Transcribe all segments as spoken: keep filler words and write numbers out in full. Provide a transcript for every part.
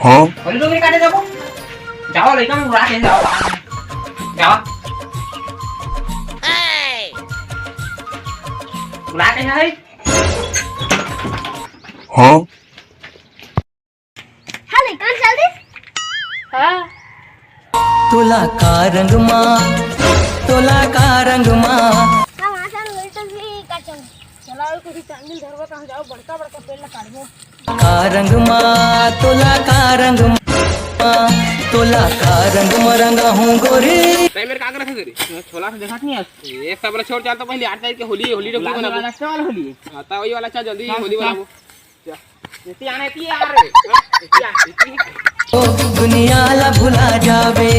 हाँ? होली डोकरी काटे जाबो। जाओ, लइका मन बुला के जाओ बाहर में। जाओ। बुला के है। हाँ? हाँ, लइका मन चल दे। हाँ। तोला का रंग मा, तोला का रंग मा। हाँ, वहाँ से हम लोग तो भी काटेंगे। चला, अउ कुछ चांदिल धरबो, तहाँ जाओ, बड़का बड़का पेड़ ला काटबो। का रंग मा, तोला का रंग मा, तोला का रंग मा रंगा हूँ गोरी। तैं मेर का करत हस रे? छोला से देखत नहीं हस? ये सब ला छोड़, चल तो पहले आठ तारीख के होली, होली डोकरी बनाबो। अच्छा वाला होली। हाँ, तो वही वाला, चल जल्दी चल, होली चल। बनाबो। चल। एती आना, एती आ रे। हाँ, एती आ, एती। ओ दुनिया ला भुला जाबे।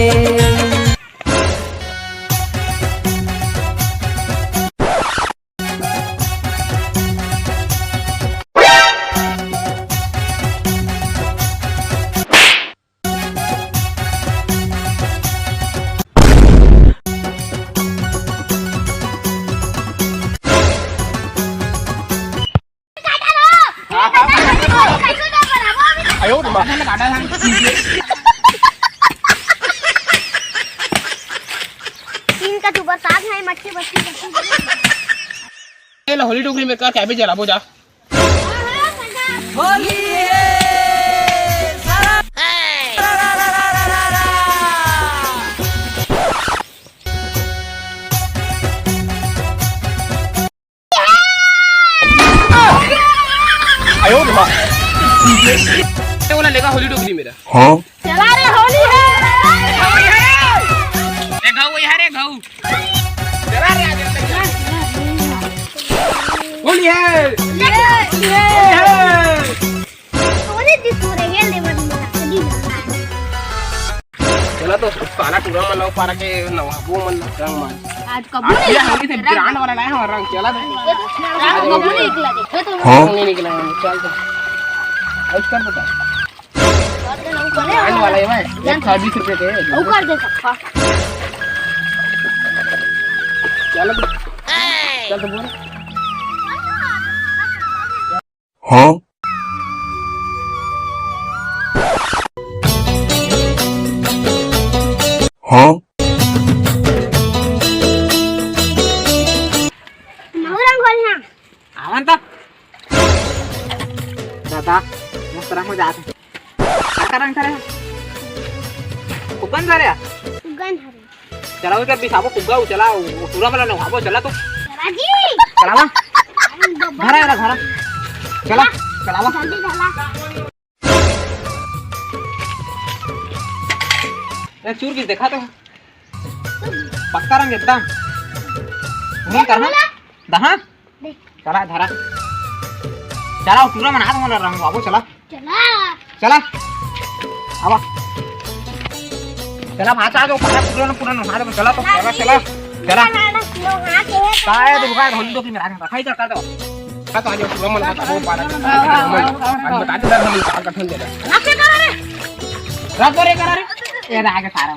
इनका तो बरसात है, मच्छी, मच्छी, मच्छी। ये लो, होली डोकरी में का cabbage जलाबो जा। ये वाला लेगा होली डोकरी मेरा। हाँ? चला रे, होली है। ए घऊ, ये रे घऊ। चला रे, आ जा। होली है। ये, ये। होली है। तोरे दिस हो रे, ये ले बन मेरा, कभी ना। चला तो काला टूरा मन ला, पारा के नवाबो मन ला रंग मार। आज कबू आज नहीं ये निकला। होली से brand वाला लाए हैं रंग, चला तो। आज कबू नहीं निकला, देखो तो। हाँ। रंग नहीं निकला है, चल तो। ऐसा कर बता। कर दे ना, ऊपर है। Brand वाला है भाई, एक सौ बीस रुपए के। ऊपर दे सकता। चल तो। चल तो बोल। हाँ? हाँ? नौ रंग वाले हैं। आवन तो। दादा, मस्त रंग हो जात है। का रंग करे? उगन धरे? उगन धरे। चला, उधर बिछाबो फुग्गा, चला, वो टूरा वाला नवाबो, चला तो। चला जी। चलावा। अरे बब्बर। धरा, धरा, धरा। चला, चलावा। जल्दी चला। ए, चूर के देखा तो। पक्का रंग एकदम। घूम कर ना। बोला? दहा? देख। चला, धरा। चला, टूरा मन हाथ में रंग बाबू, चला। चला। चला। आवा। चला, भाचा आ जाओ, पूरा, पूरा, पूरा नहा दे, चला तो, चला, चला। चला। नहा, नहा, नहा के है। काय तो बुखार होली तो की मेरा रखा ही कर दो। का तो आ जाओ, पूरा मन आता हो, पारा। मन, आज बता दे, हम का कठिन दे दे। आपसे करा रे। रात भर ये करा रे। ये रहा के सारा।